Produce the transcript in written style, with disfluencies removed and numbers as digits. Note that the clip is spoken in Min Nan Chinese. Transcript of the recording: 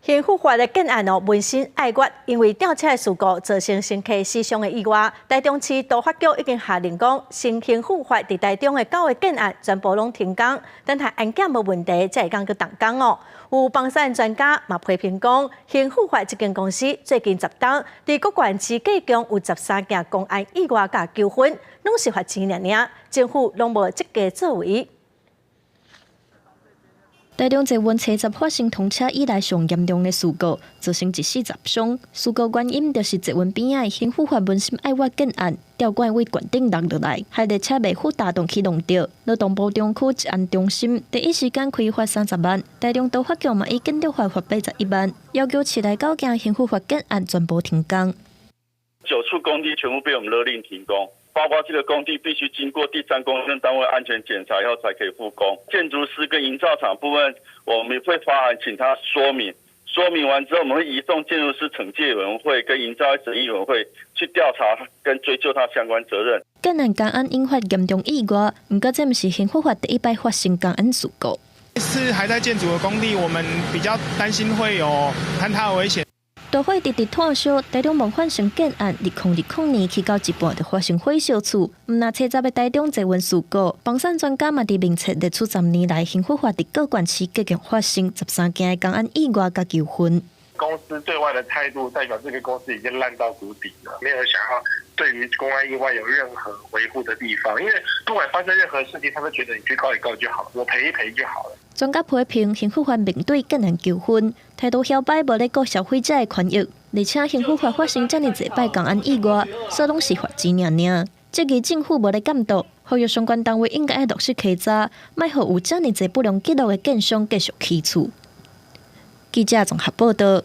興富發的建案哦，文心愛越因為吊車的事故造成乘客死傷的意外，台中市都發局已經下令講，新興富發佇台中的九个建案全部攏停工，等待安檢無問題，才會當閣動工哦。有房產專家嘛批評講，興富發這間公司最近10冬，佇各縣市計共有13件工安意外佮糾紛，攏是罰錢爾爾，政府攏無積極作為。台中捷運車站發生通車以來上嚴重的事故，造成一死十傷。事故原因就是捷運邊仔的興富發文心愛越建案，吊管對懸頂落落來，害列車袂赴大動去弄著。勞動部中區職安中心第一時間開罰30萬，台中都發局嘛以建築法罰81萬，要求市內九間興富發建案全部停工。九處工地全部被我們勒令停工。包括這個工地必須經過第三公證單位安全檢查以後才可以復工。建築師跟營造廠部分，我們會發函請他說明，說明完之後，我們會移送建築師懲戒委員會跟營造審議委員會去調查跟追究他相關責任。建案工安引發嚴重意外，毋過這毋是興富發第一擺發生工安事故。是還在建築的工地，我們比較擔心會有坍塌的危險。大火直直湠燒，台中夢幻城建案2020年起到一半就發生火燒厝，毋但車站的台中捷運事故，房產專家嘛佇面冊列出10年來興富發佇各縣市計共發生13件的工安意外佮糾紛。公司對外的態度代表這個公司已經爛到谷底了，沒有想要對於工安意外有任何維護的地方，因為不管發生任何事情，他都覺得你去告一告就好了，我賠一賠就好了。專家批評興富發面對建案糾紛，態度囂擺，無咧顧消費者的權益，而且興富發發生遮爾濟擺工安意外，煞攏是罰錢爾爾。質疑政府無咧監督，呼籲相關單位應該愛落實稽查，莫予有遮爾濟不良記錄的建商繼續起厝。記者綜合報道。